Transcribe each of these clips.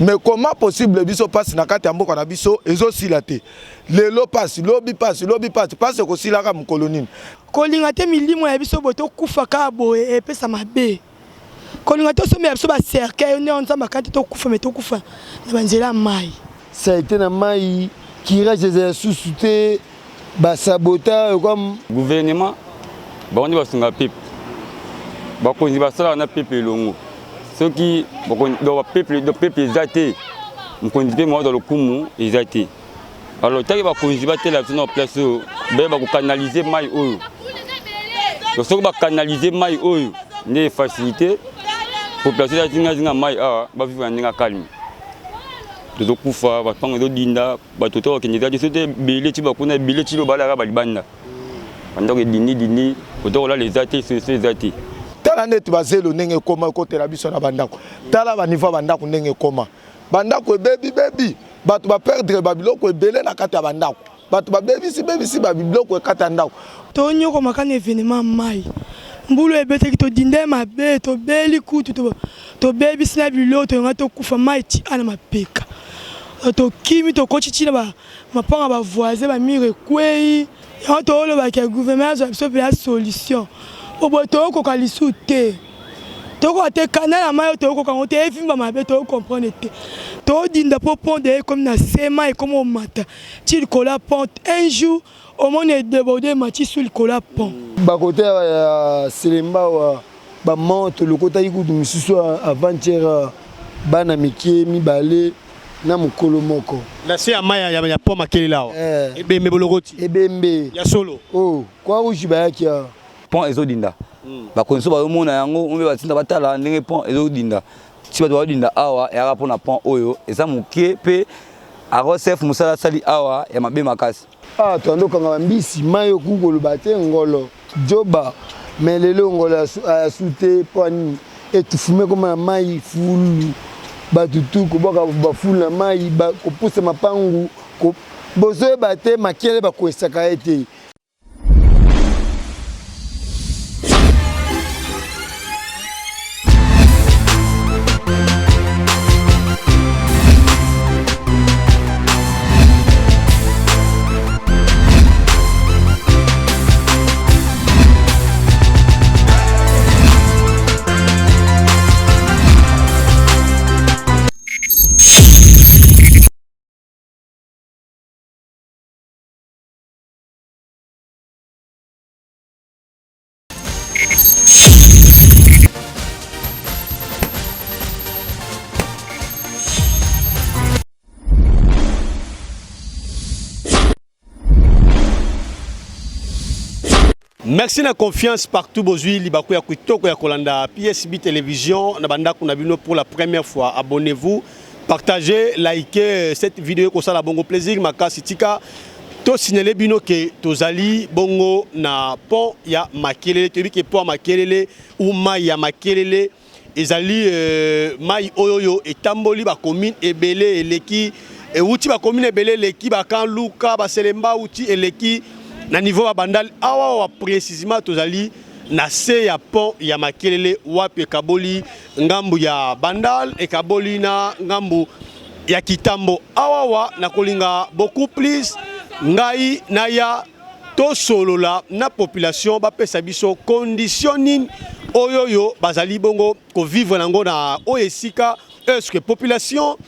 Mais comment possible biso pasi na kati ya mboka na biso ezosila te? Lelo pasi, lobi pasi, lobi pasi, pasi ekosilaka mokolo nini? Kolinga te milimo ya biso boye tokufa kaka boye epesa mabe. Kolinga te osombela biso ba cercueil nde Nzambe akani te tokufa mais tokufa na ba nzela ya mayi. Salite na mayi, curage ezala susu te, ba sabota lokwa. Gouvernement bango nde basunga peuple, bakonzi basalaka na peuple elongo. Soki peuple eza te, mokonzi mpe moto lokumu eza te. Alors tangi bakonzi batela biso na place oyo bayeba kokanalize mai oyo. Soki bakanalize mai oyo nde facilité population eza zingazinga mai awa bavivre na ndenge ya calme. Tozokufa, bapango ezodinda, bato to bakende eza te soki te ebele ti bakuna ebele ti lobalaka balibanda bandako edindi dindi koto kolala eza te solution eza te. Tala ndeti bazelo ndenge ekoma ekotela biso na bandako, tala ba niveau ya bandako ndenge ekoma, bandako ebebi bebi, bato ba perdre ba biloko ebele na kati ya bandako, bato babebisi bebisi ba biloko ekati ya ndako. Tonyokwamaka na evenement ya mayi, mbula ebetaki todindaki mabe, tobeli kutu tobebisi na biloko tolingaki tokufa, mayi ti awa na mapeka, tokimi tokoti ti na ba mapango ya ba voisin ba mur ekweyi, yango toloba ke gouvernement azwa biso penza solution po boye tokokoka lisusu te, tokokoka te canal ya mayi oyo tokokoka yango te evimba mabe to comprendre te, todinda po pont dejà ekomi na se mayi ekomi komata ti likolo ya pont un jour omoni e deborde emati su likolo ya pont. Ba kote ya Selembao ba morts tolokotaki kutu misusu avant hier bana mike mibale na mokolo moko. Na se ya mayi ya pont Makelele awa eh. Ebembe bolokoti. Ebembe. Ya solo. Oh, Croix rouge bayaki awa. Pont ezodinda. Bakonzi so bazomona yango ombe batinda batala ndenge pont ezodinda. Ti bato bazodinda awa eyaka mpona pont oyo eza moke mpe Arosef mosala asali awa ya mabe makasi. Ah toyanda okanga ba mbisi mayi okoki koloba te ngolo djoba mais lelo ngolo aya su te po nini etufume ekoma na mayi fulu batu tu kobwaka ba fulu na mayi kopusa mapangu bozoyeba te makiele bakwesaka ye te. Merci na confiance partout bozui libaku ya kitoko ya kolanda PSB télévision na bandako na bino pour la première fois. Abonnez-vous, partagez, likez cette vidéo kosala bongo plaisir makasi tika to signaler bino ke tozali bongo na pont ya Makelele. Toyebi ke pont ya Makelele ou mai ya Makelele ezali euh, mai oyo oyo etamboli ba commune ebele eleki ewuti ba commune ebele eleki ba Kanluka ba Selemba uti eleki na niveau ya Bandal awa wa précisément tozali na se ya pont ya Makelele wapi ekaboli ngambu ya Bandal ekaboli na ngambu ya Kitambo awa wa nakolinga beaucoup plus ngai naya tosolola na population bapesa biso condition nini oyo oyo bazali bongo kovivre nango na oyo esika est-ce que population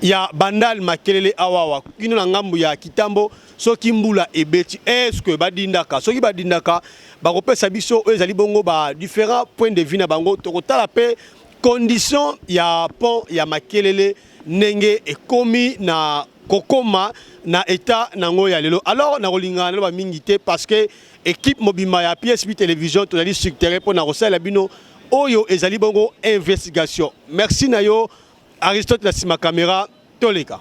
ya Bandal Makelele awawa kino na ngambu ya Kitambo soki mbula ebeti est-ce que badindaka soki badindaka bakopesa biso oyo ezali bongo ba différents points de vue na bango tokotala pe condition ya pont ya Makelele ndenge ekomi na kokoma na etat nango ya lelo. Alors nakolinga naloba mingi te parce que équipe mobimba ya PSB Television tozali sur terrain mpo na kosalela bino oyo ezali bongo investigation. Merci na yo Aristote na sima camera toleka.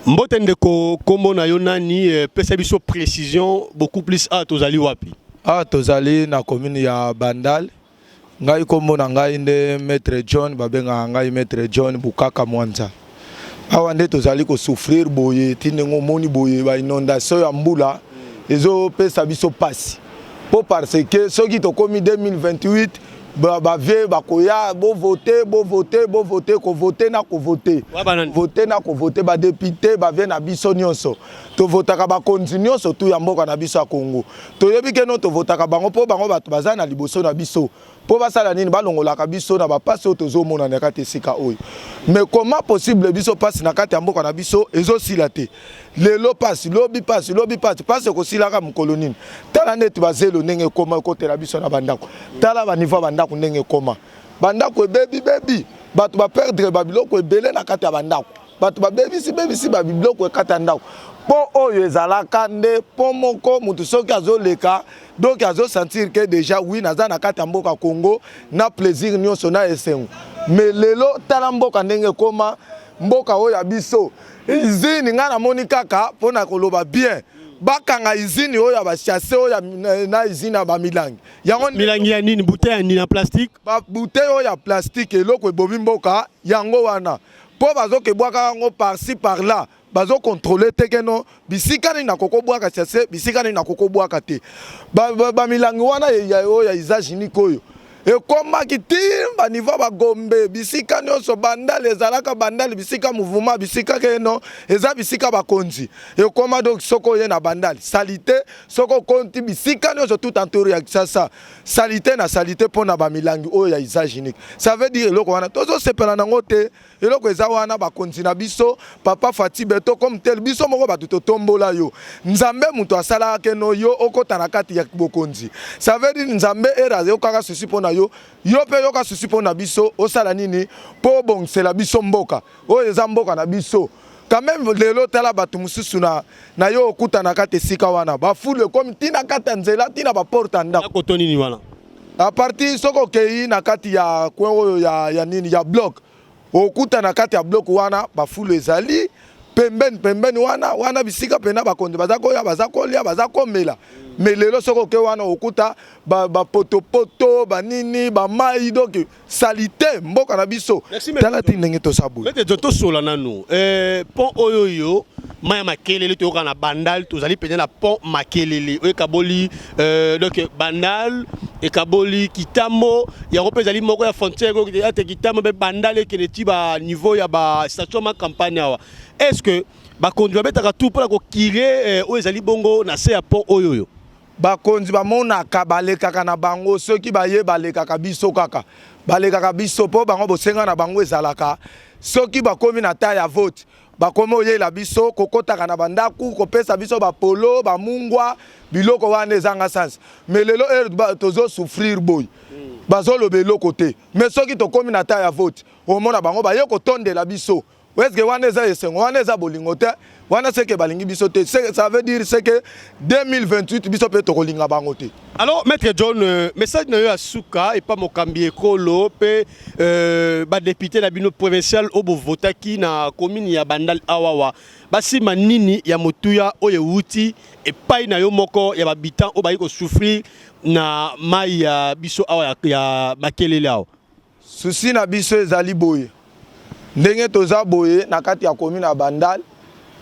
Mbote ndeko, kombo na yo nani? Eh, pesa biso précision beaucoup plus a tozali wapi? Awa tozali na commune ya Bandal. Ngai kombo na ngai nde Maître John, babengaka ngai Maître John Bukaka Mwanza. Awa nde tozali ko souffrir boye ti ndenge omoni boye ba inondation ya mbula ezopesa biso pasi po parce que soki tokomi 2028 ba vieux bakoya bo vote bo vote bo vote ko vote na ko vote vote na ko vote ba député ba vieux na biso nyonso tovotaka bakonzi nyonso tu ya mboka na biso ya Congo toyebi ke no tovotaka bango mpo bango bato baza na liboso na biso mpo basala nini balongolaka biso na bapasi oyo tozomona na kati esika oyo mais comment possible biso pasi na kati ya mboka na biso ezosila te lelo pasi lobi pasi lobi pasi pasi ekosilaka mokolo nini tala neti bazelo ndenge ekoma ekotela biso na bandako tala baniveau ya bandako ndenge ekoma bandako ebebi bebi bato baperdre babiloko ebele na kati ya bandako bato babebisi bebisi babiloko ekati ya ndako mpo oyo ezalaka nde mpo moko moto soki azoleka donc azosentir ke déjà oui naza na kati ya mboka Congo na plaisir nyonso na esengo mais lelo tala mboka ndenge ekoma mboka oyo ya biso izini ngai namoni kaka mpo na koloba bien bakanga izini oyo ya bachasse oyo na izini ya bamilangi yango milangi ya nini bouteille ya nini ya plastique babouteille oyo ya plastique eloko ebomi mboka yango wana mpo bazokebwaka yango par-ci par-là bazo contrôler te keno bisika nini nakoki kobwaka sase bisika nini nakoki kobwaka te bamilangi ba, ba wana oyo ya usage unique oyo ekomaki ti baniveau bagombe bisika nyonso bandale ezalaka bandale bisika mouvement bisika keno eza bisika bakonzi ekoma donc soki oye na bandale salite soki okonti bisika nyonso tout entour ya kisasa salite na salite mpo na bamilangi oyo ya usage unique ça veut dire eloko wana tozosepela nango te Eloko eza wana bakonzi na biso papa Fatshi beton comme tel biso moko bato totombola yo Nzambe moto asalaka keno yo okota na kati ya bokonzi ça veut dire Nzambe era ayokaka souci mpo na yo yo mpe yoka souci mpo na biso osala nini mpo obongisela biso mboka oyo eza mboka na biso quand même lelo tala bato mosusu na, na yo okutana kati esika wana bafulu ekomi ntina kati ya nzela ntina baporte ya ndako koto nini wana a partir soki okei na kati ya coin oyo ya, ya nini ya bloc okuta na kati ya bloc wana bafulu ezali pembeni pembeni wana wana bisika mpena bakonzi baza koya baza kolia baza komela me lelo soki oke wana okuta bapotopoto ba banini bamai donc salite mboka na biso tala ti ndenge toza boye tosola nanu eh, pont oyo yo mai ya makelele toyoka na bandal tozali mpenza na pont makelele oyo ekaboli euh, donc bandal ekaboli kitambo yango mpe ezali moko ya frontière oyo ate kitambo mpe bandal ekende ti ba niveau ya ba station ma campagne awa est ce que bakonzi babetaka tout mpo na kokire eh, oyo ezali bongo na se ya pont oyo oyo Bakonzi bamonaka balekaka na bango soki baye balekaka biso kaka balekaka biso mpo bango bosenga na bango ezalaka soki bakomi na ta ya vote bakomi oyela biso kokotaka na bandaku kopesa biso bapolo bamungwa biloko wana ezanga sens mais lelo heure tozo souffrir boye bazoloba eloko te mais soki tokomi na ta ya vote omona bango baye kotondela biso Est-ce wana eza esengo wana eza bolingo te wana seke balingi biso te ça veut dire c'est que 2028 biso mpe tokolinga bango te alors maître John euh, message na yo ya suka epa mokambi ekolo mpe euh, badepute na bino provincial oyo bovotaki na commune ya Bandal awawa basima nini ya motuya oyo ewuti epai na yo moko ya bahabitant oyo bayi kosouffrir na mai ya biso awa ya, ya makelele awa Souci na biso ezali boye, ndenge toza boye na kati ya commune ya Bandal,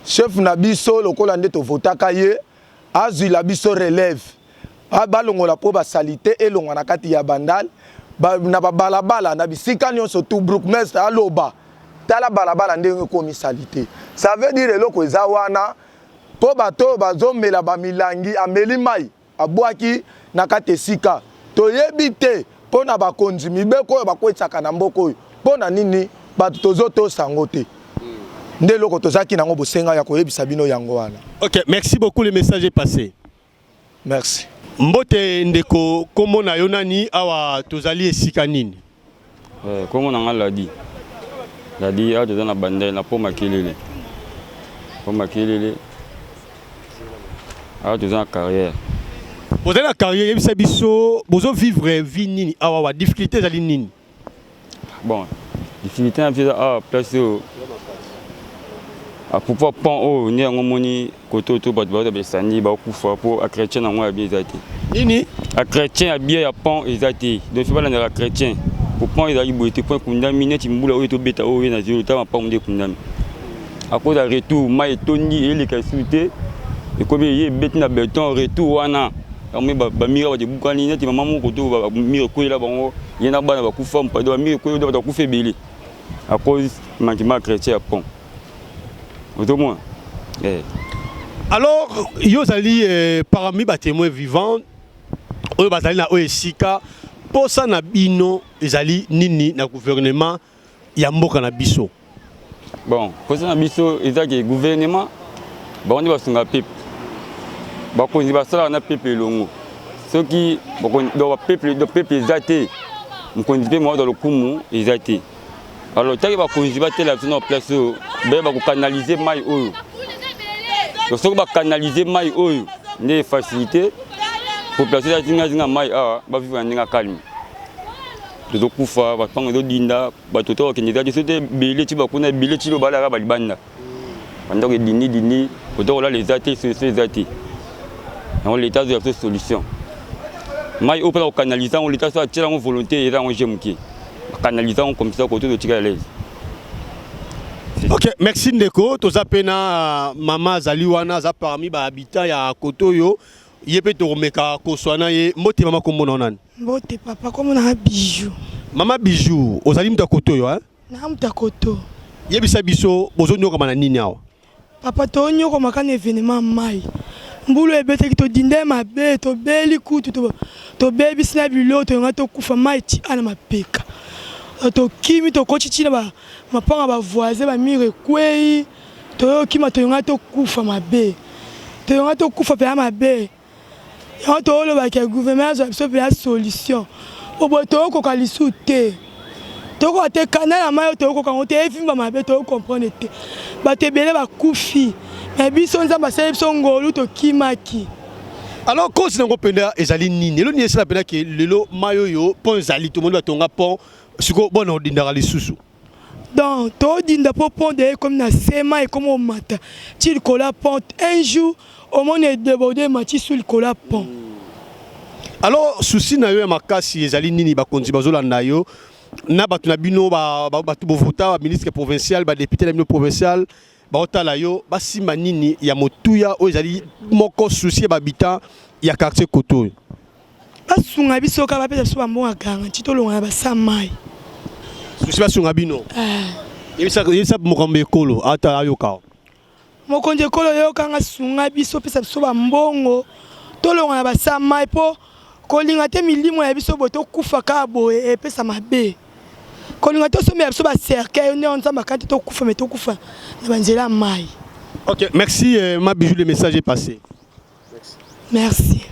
chef na biso lokola nde tovotaka ye azuila biso relève, balongola po ba salite elongwa na kati ya Bandal, ba, na ba balabala na bisika nyonso tout bourgmestre aloba tala balabala ndenge ekomi salite. Ça veut dire eloko eza wana po bato oyo bazomela ba milangi ameli mayi Abwaki na kati esika toyebi te mpo na bakonzi mibeko oyo bakweisaka na mboka oyo mpo na nini bato tozotosa yango te nde eloko tozalaki nango bosenga ya koyebisa bino yango wana. Ok, merci beaucoup, le message est passé. Merci. Mbote ndeko, kombo na yo nani awa tozali esika nini? Eh, kombo na nga Ladi. Dadi awa toza na bandal na pont makelele pont makelele awa toza na carrière. Bozali na carrière yebisa biso bozo vivre vie nini awa wa difficulté ezali nini? Bon difficulté na biso eza awa place oyo à propos ya pont oyo nde yango omoni kote oyo to bato baza besandi bakufa mpo chrétien yango ya bien eza te. Nini? A chrétien ya bien ya pont eza te donc faut balandaka chrétien po pont ezalaki boye te pont ekundami neti mbula oyo tobeta oyo ye na zelo ta mapango nde ekundami à cause ya retour mai etondi eleka lisusu te ekomi eye ebeti na beton retour wana yango bamira bato ebukani neti mama moko to bamira ekweyela bango ye na bana bakufa mpado bamira ekweyela bato bakufa ebele à cause manquement ya chrétien ya pont ozomona eh. Alors yo ozali eh, parmi ba témoins vivants oyo bazali na oyo esika posa na bino ezali nini na gouvernement ya mboka na biso? Bon, posa na biso eza ke gouvernement bango nde basunga peuple, bakonzi basalaka na peuple elongo. Soki peuple peuple eza te, mokonzi mpe moazwa lokumu eza te. Alors tangi bakonzi batela biso na place oyo bayeba kokanalize mai oyo, soki bakanalize mai oyo nde facilité population eza zingazinga mai awa bavivre na ndenge ya calme. Tozokufa, bapango ezodinda, bato to bakende eza te, soki te ebele ti bakuna ebele ti lobalaka balibanda bandako edindi dindi, koto kolala eza te, solution eza te. Yango leta azwa biso solution. Mai oyo mpona kokanalize yango leta so atiela yango volonté eza yango je moke bakanalize yango comme ça koto totika ya l'aise. Ok, merci ndeko. Toza pe na mama azali wana aza parmi ba habitants ya koto oyo ye pe tokomeka koswana ye. Mbote mama, kombo na yo nani? Mbote papa, kombo na Bijou. Mama Bijou, ozali moto ya koto oyo hein? Na moto ya koto. Yebisa biso bozonyokama na nini awa? Papa tonyokomaka na evenement mai mbulu ebetaki todinda mabe tobeli kutu tobebisi na biloko toyonga tokufa mai ti ana mapeka tokimi tokoti ti na mapango ya bavoisin bamire ekwei toyokima toyonga tokufa mabe toyonga tokufa mpenza mabe. Yango tooloba ke gouvernement azwa biso mpenza solution po boye tokokoka lisusu te, tokokoka te canal ya mayi oyo tokokoka yango te evimba mabe toko comprendre te bato ebele bakufi mais biso Nzambe asali biso ngolu tokimaki. Alors cause nango mpenza ezali nini? Eloko nini esala mpenza ke lelo mayi oyo pont ezali tomoni batonga pont sikoyo bona odindaka lisusu? Donc todinda po pont de ekomi na se mayi ekomi omata ti likolo ya pont un jour omoni edeborde emati su likolo ya pont. Alors souci na yo ya makasi ezali nini? Bakonzi bazolanda yo na bato na bino bato bovota ba ministre provincial ba député na bino provincial baotala yo basimba nini ya motuya oyo ezali moko souci ya ba habitants ya quartier Koto oyo? Basunga biso kaka bapesa biso bambongo ya garantie tolonga na basa mai. Susi basunga bino. Eh. Yebisa yebisa mokambo ekolo ata ayoka. Mokonzi ekolo yoka nga sunga biso pesa biso bambongo tolonga na basa mai po kolinga te milimo ya biso boye tokufa kaka boye epesa mabe. Kolinga te osombela biso ba cercueil nde Nzambe akati tokufa mais tokufa na banzela ya mai. Ok, merci euh, ma bijou, le message est passé. Merci.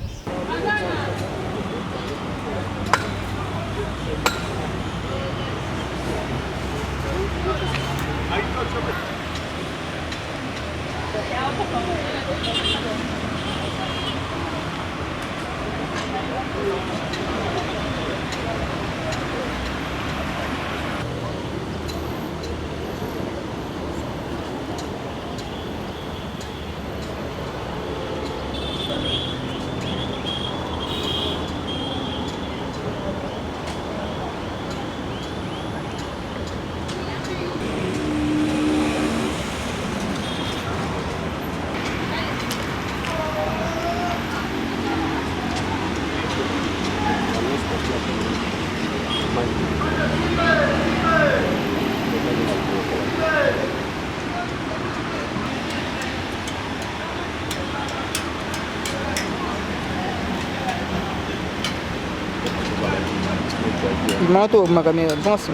Bima to ma caméra, pense.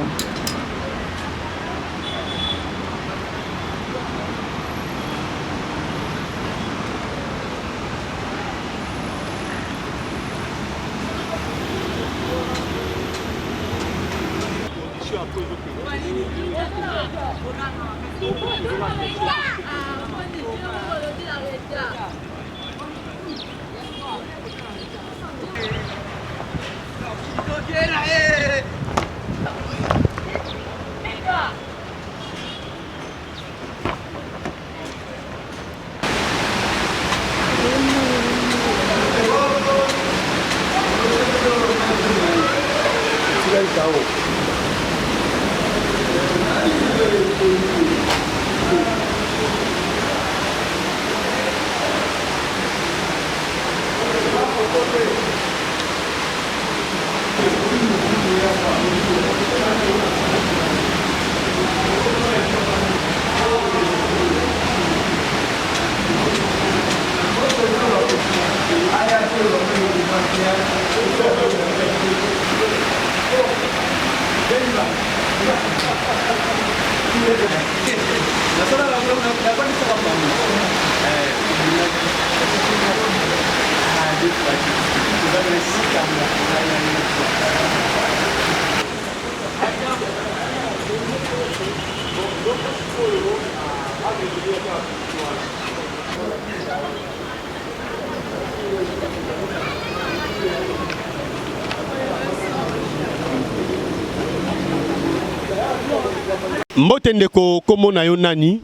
Mbote ndeko, kombo na yo nani?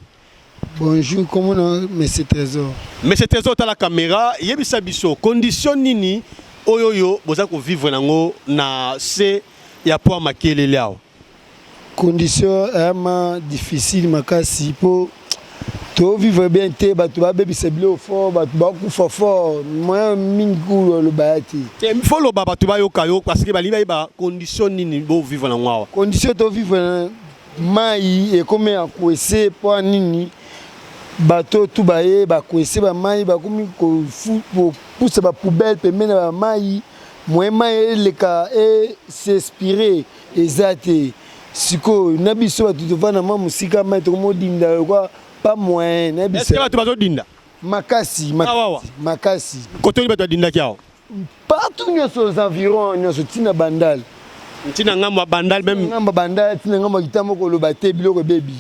Bonjour, kombo na Monsieur Trésor. Monsieur Trésor, tala caméra, yebisa biso condition nini oyo oyo boza ko vivre nango na se ya pont Makelele awa? Condition eyama difficile makasi po to vivre bien te, bato babebisa biloko fort, bato bakufa fort, moyen mingi koloba ya te. Te, faut loba bato bayoka yo parce que balingi bayeba condition nini bo vivre nango awa. Condition to vivre na mai ekomi ya kwese po nini bato tu baye bakwese ba mai bakomi kopusa ba poubelle pembeni na ba mai, moyen mai eleka e s'inspirer eza te. Sikoyo na biso bato tovanda mwa mosika mai tokomodinda lokwa pas moyen na biso. Est-ce que bato bazodinda? Makasi, Awa. makasi. Kote nini bato badindaki awa? Partout nyonso aux environs nyonso ntina Bandal. Ntina ngambo ya Bandal même. Ngambo ya Bandal ntina ngambo ya Kitambo koloba te biloko ebebi.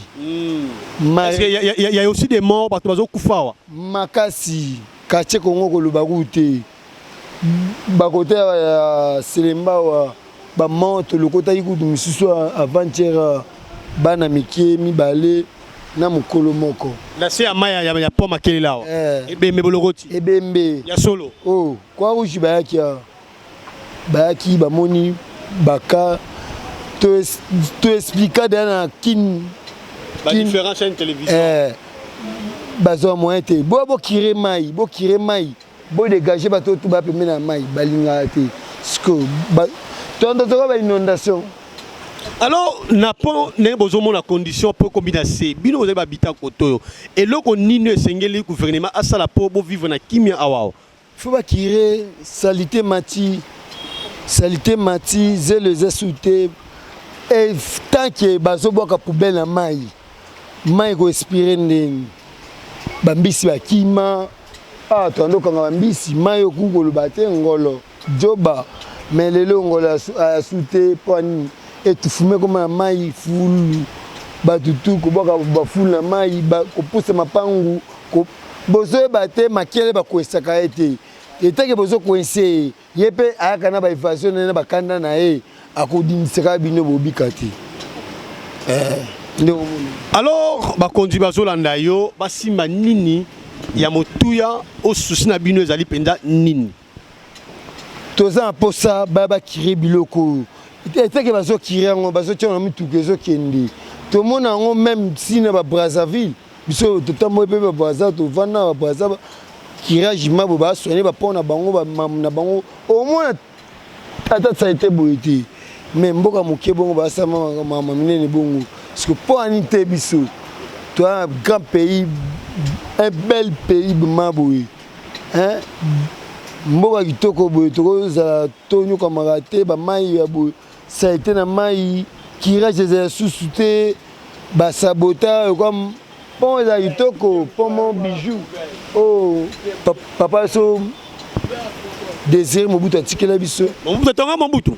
Parce que y a, y a, y a aussi des morts bato bazokufa awa. Makasi quartier Congo koloba ku te. Bakote ya Selemba awa ba mort tolokotaki kutu misusu avant-hier bana mike mibale na mokolo moko. Na se ya mai ya, ya pont Makelele awa. Eh. Ebembe bolokoti. Ebembe. Ya solo. Oh, Croix Rouge bayaki awa. Bayaki bamoni baka to to expliqua deja na kin Ba différents chaînes télévision. Eh, bazwa moyen te. Bo bokire mai, bokire mai. Bo dégager bato tout ba pembeni na mai balingaka te. Siko ba tondo toka ba inondation. Alors na pont ndenge bozomona condition mpo ekomi na se bino bozali babita koto oyo eloko nini esengeli gouvernement asala mpo bovivre na kimia awa awa? Faut bakire salite mati salite mati zelo eza su te e tant que bazobwaka poubelle na mai mai ekoexpire ndeni bambisi bakima ah toyanda okanga bambisi mai okoki koloba te ngolo joba mais lelo ngolo ayasu te mpo nini etufume ekoma na mai fulu bato tu kobwaka bafulu na mai kopusa mapangu bozoyeba te makele bakwesaka ye te etake bozokwese ye ye mpe ayaka na baevasion na ye na bakanda na ye akodimisaka bino bobika te eh, nde omona. Alors bakonzi bazolanda yo basimba nini ya motuya o souci na bino ezali mpenza nini? Toza na posa baya bakire biloko oyo etake bazokire yango bazotia na mituka ezokende tomona yango meme si na ba Brazzaville biso totamboli mpe ba Brazza tovanda na ba Brazza kirage mabo basoigne bapont na bango bamamu na bango omona ata salite boye te mais mboka moke bongo basala makambo minene bongo siko mpo ani te biso toa grand pays un bel pays ma boye hein mboka kitoko boye tokozala tonyokamaka te bamai ya boye salite na mai kirage ezala susu te basabota lokwa pont eza kitoko pont mon bijou oh papa so Désiré Mobutu atikela biso Mobutu atonga Mobutu.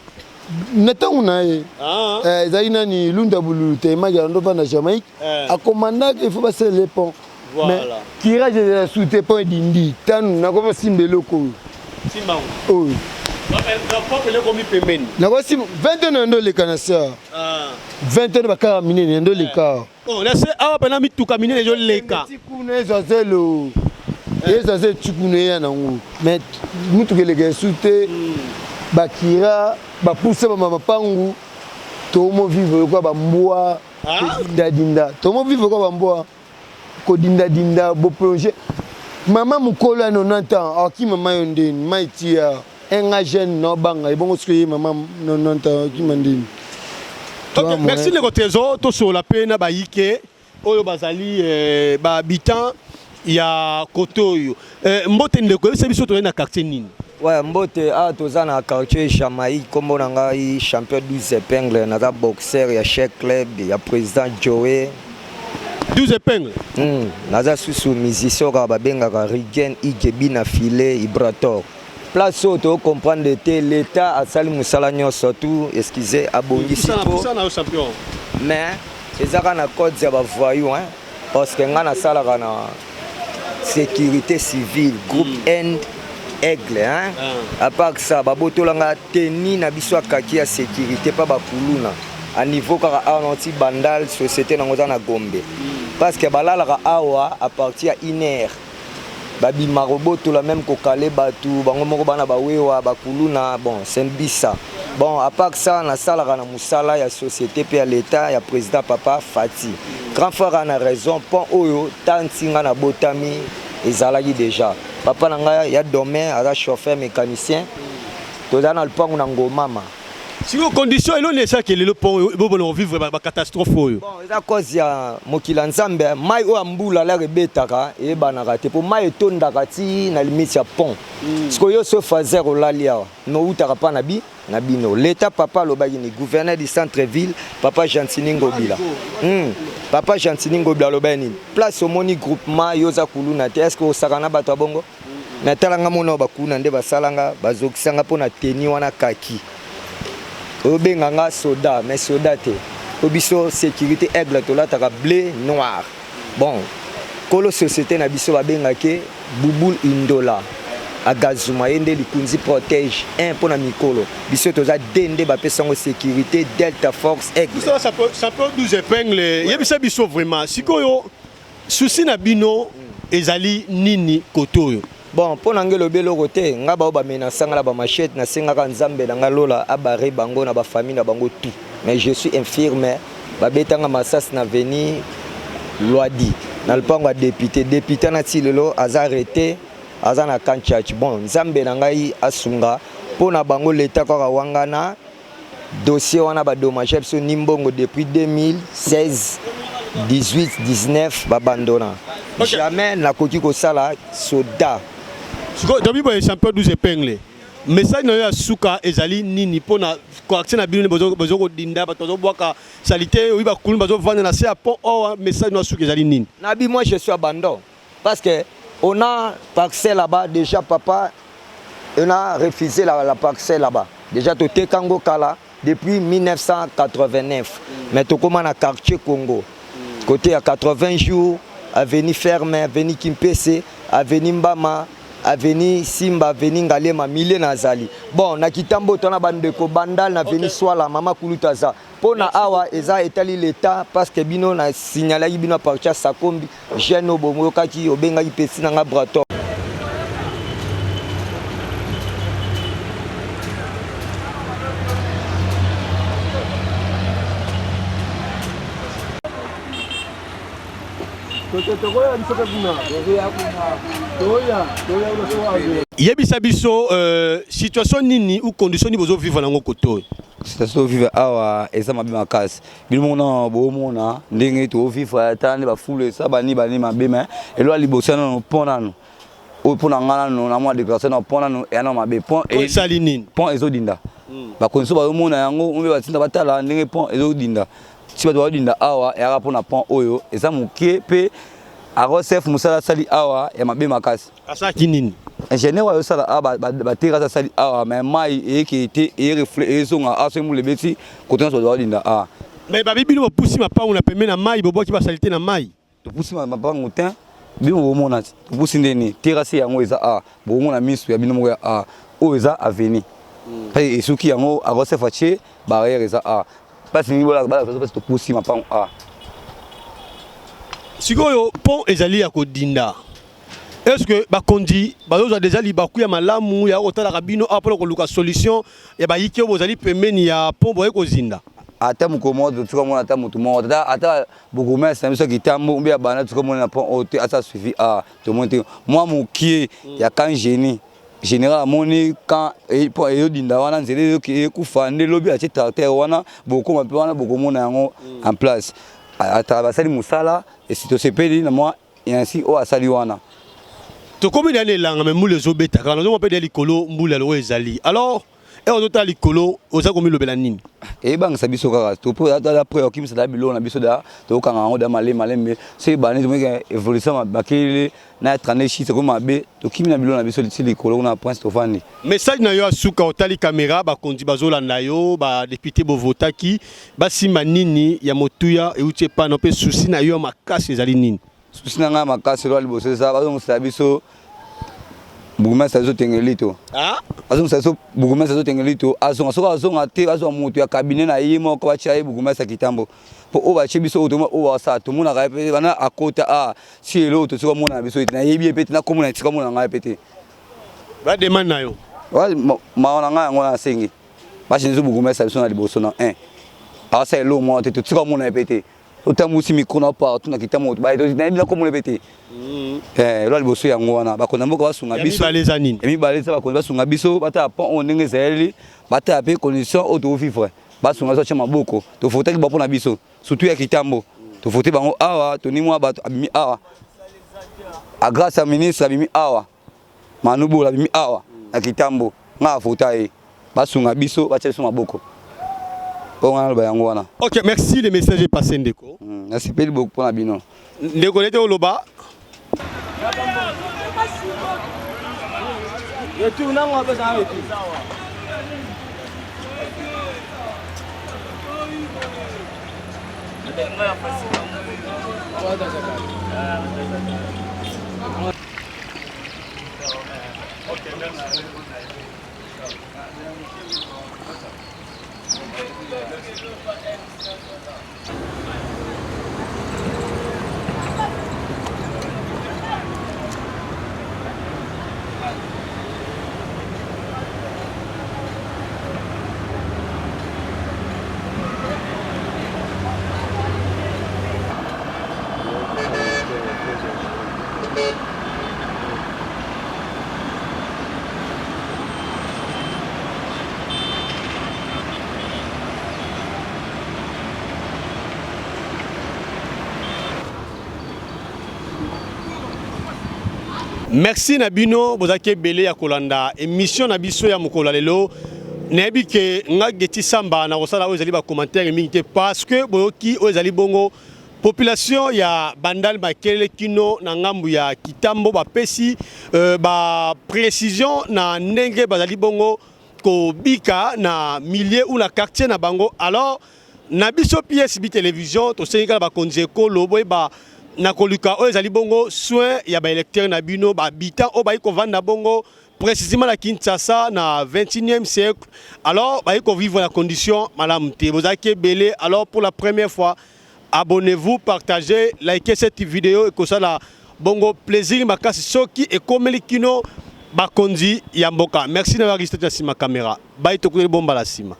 Na ntango na ye ah. eh, ezalaki nani Lunda Bululu te emaki ando vanda Jamaïque eh. Akomandaki il faut basalela pont, mais curage ezala su te, pont edindi tanu nakomi osimba eloko oyo oyo nakosimba 20 na ndo oleka na se 20 bakaka minene ndo oleka. Oh, na se awa mpena mituka minene ezoleka. Kuna ezwa zelo, ezwa zelo ti kuna eya nango, mais mutuka eleka esu te. Bakira bapusa bama mapangu, tomo vivre lokola bambwa kodindadinda, tomo vivre lokola bambwa kodindadinda. Boplonge mama mokolo ya 90 ans akima mai yo ndeni mai tia un jeune na obanga ebongo soki ye mama 90 ans akima ndeni? Ok, merci ndeko Trésor. Tosolola mpe na bayike oyo bazali eh, bahabitant ya kote oyo. Eh, mbote ndeko, yebisa biso tozali na quartier nini? Ouais, mbote. Awa toza na quartier Jamaïque. Nkombo na ngai Champion 12 épingle, naza boxeur ya chef club ya président Joe. 12 épingle. Naza susu musicien kaka babengaka Rigen Igebi na filet Ibrator. Place oyo tocomprendre te, l'état asali mosala nyonso tu, excuse, abongisi po mais eza kaka na code ya bavoyou, hein? Parce que ngai nasalaka na sécurité civile groupe N Aigle, hein? Ah. À part ça, babotolanga teni na biso ya kaki ya sécurité mpa bakuluna a niveau kaka awa nauti Bandal, société nango eza na Gombe, parce que balalaka awa à partir ya une heure, babima kobotola, même kokale bato bango moko bana bawewa bakuluna. Bon, c'est bisa. Bon, à part ça, nasalaka na mosala ya société mpe ya l'état ya président papa Fati. Grand frère ana raison, pont oyo ta ntinga na botami ezalaki déjà. Papa na ngai ya domaine aza chauffeur mécanicien, toza na lupangu na Ngomama. Sikoyo condition eloni esalaki lelo mpo bobona kovivre bacatastrophe oyo? Bon, eza cause ya mokili ya Nzambe. Mai oyo ya mbula lere ebetaka eyebanaka te, mpo mai etondaka ti na limite ya pont. Sikoyo yo so fazer olali awa, noutaka mpa na bi na bino leta. Papa alobaki ni gouverneur du centre ville papa Gentini Ngobila. Papa Gentini Ngobila alobaki nini? Place omoni groupement, yo oza kuluna te, est ce que osaka na bato ya bongo? Me talanga mona oyo bakuna nde basalanga, bazokisanga mpo na teni wana kaki. Obenga nga soda, mais soda te, po biso sécurité Aigle tolataka bleu noir. Bon, kolo société na biso babengaki Bubul Indola Agazuma, ye nde likunzi protège 1 mpo na mikolo. Biso toza d nde bapesa yango sécurité Delta Force Aigle. Champion 12 épingle, yebisa biso vraiment sikoyo souci na bino ezali nini kote oyo? Bon, mpo na ngai elobi eloko te. Ngai bao bamenasanga na bamachete, nasengaka Nzambe na ngai lola abare bango na bafamille na bango tout. Mais je suis infirme, babetanga masasi na veni Lwadi na lupango ya député. Député na ti lelo aza arrêté, aza na camp church. Bon, Nzambe na ngai asunga mpo na bango. Leta kaka wangana dossier wana, badommage biso ni mbongo depuis 2016, 18, 19, babandona. Jamais nakoki kosala soda. Sikoyo tobi boye, champion 12 épingle, message na yo ya suka ezali nini mpona quartier na bino? Bozo kodinda, bato bazobwaka saleté oyi, bakulu bazovanda na se ya pont owa. Message na yo ya suka ezali nini? Nabi, moi je suis abandon parce que on a parcelle là-bas déjà. Papa, on a refusé la parcelle là-bas déjà, totekango kala depuis 1989. Mais tokóma na quartier Congo, côté ya 80 jours, avenue Ferme, avenue Kimpese, avenue Mbama, avenue Simba, avenue Ngalema, milie nazali. Bon, na kitambo to na bandeko Bandal na avenue Swala, mama kulutu aza mpo na awa. Eza etali l'état, parce que bino na signalaki bino à partir ya Sakombi jeune oyo boyokaki obengaki pesi na nga Brator. Tokoya biso mpe kuna, toya toya. Yebisa biso situation nini ou condition nini bozovivre nango kote oyo? Situation tovivre awa eza mabe makasi. Bino moko na bomona ndenge tovivre, ata nde bafulu esa bani bani mabe. Mais elo ya liboso nano, pont nano oyo, mpo na nga nano na mwa déclaration na pont nano eya nano mabe. Pont esali nini? Pont ezodinda. Bakonzi so bazomona yango mpe batinda batala ndenge pont ezodinda ti bato bazodinda awa eyaka mpona pont oyo eza moke mpe. Arosef mosala asali awa ya mabe makasi. Asalaki nini? Ingénieur oyo asala awa ba terrasse asali awa mais mayi eyeke te eye reflet ezonga awa soki mbula ebeti kote nyonso bato balinda awa. Mais babi bino bopusi mapangu na pembeni na mayi bobwaki ba salite na mayi. Topusi mapangu te bino bomona te topusi nde nini terrasse yango eza awa bokomona misu ya bino moko ya awa oyo eza avenue mpe esuki yango Arosef atie barrière eza awa Place nini bola bala place topusi mapango a. Sikoyo pont ezali ya kodinda. Est-ce que bakonzi bazozwa deja libaku ya malamu ya kotalaka bino awa mpona koluka solution ya bayike oyo bozali pembeni ya pont boye kozinda? Ata mokolo moko totika mona ata motu moko ata ata bourgmestre na biso ya Kitambo mbe ya banda totika mona na pont oyo te asa suivi a tomoni te mwa mokie ya camp génie General amoni quand po eyodinda wana nzela ekufa nde lobi atie tracteur wana bokoma mpe wana bokomona yango en place ata basali mosala esi tosepeli na mwa ainsi oyo asali wana. Tokomi deja na elanga mais mbula ezobeta kaka nazomona mpe deja likolo mbula lokola ezali alors heure ozotala likolo oza komilobela nini? Ebangisa biso kaka toza près ya kokimisa da biloko na biso da tokokanga yango da malembe malembe soki ebandi tomoni ke evolution makelele na 32 shit ekomi mabe tokimi na bilo na biso ti likolo kuna prince tofandi. Message na yo ya suka otali camera bakonzi bazolanda yo ba depute bovotaki basimba nini ya motuya euti epai na yo mpe souci na yo ya makasi ezali nini? Souci na ngai ya makasi eloko ya liboso eza bazongisela biso bourgmestre biso Tengelito. Ah? Azongisa biso bourgmestre biso Tengelito azonga soki azonga te azwa moto ya cabinet na ye moko batia ye bourgmestre Kitambo. Po oyo batie biso oyo oyo asala tomonaka ye mpe bana akota a si lelo oyo tosi komona na biso ete nayebi ye mpe te nakomona esika omona ngai mpe te. Ba demande na yo. Mawa na ngai yango nasengi bachange biso bourgmestre biso na liboso na 1 asala eloko moko te totika komona ye mpe te. Otambusi micro na partout na Kitambo nayebi nakomona mpe te. Eh, eloko ya liboso yango wana bakonzi ya mboka basunga biso. Ya mibale eza nini? Ya mibale eza bakonzi basunga biso batala pont oyo ndenge ezaleli batala mpe condition oyo tozovivre. Basunga biso batia maboko tofotaki bango pona biso surtout ya kitambo tofote bango awa toni mwa bato abimi awa a grâce ya ministre abimi awa Manu Bola abimi awa na kitambo nga afota ye basunga biso batia biso maboko oyo nga naloba yango wana. Ok merci le message est passe ndeko. Nasepeli beaucoup pona bino. Ndeko nete oloba. Retour nango apesa na retour. Ok, merci. Merci na bino bozalaki ebele ya kolanda émission na biso ya mokolo ya lelo. Nayebi ke nga Getty Samba na kosala oyo ezali ba commentaire mingi te parce que boyoki oyo ezali bongo population ya Bandal Makelele kino na ngambu ya Kitambo bapesi euh, ba précision na ndenge bazali bongo kobika na milieu ou na quartier na bango. Alors na biso PSB television tosengi kaka bakonzi ekolo boyeba na koluka oyo ezali bongo soin ya ba électeurs na bino ba habitants oyo bayi kovanda bongo précisément na Kinshasa na 21e siècle. Alors bayi kovivre na condition malamu te, bozalaki ebele. Alors pour la première fois abonnez-vous, partagez, likez cette vidéo ekosala bongo plaisir makasi soki ekomeli kino bakonzi ya mboka. Merci na Aristote ya sima camera. Bye tokutani bombala sima.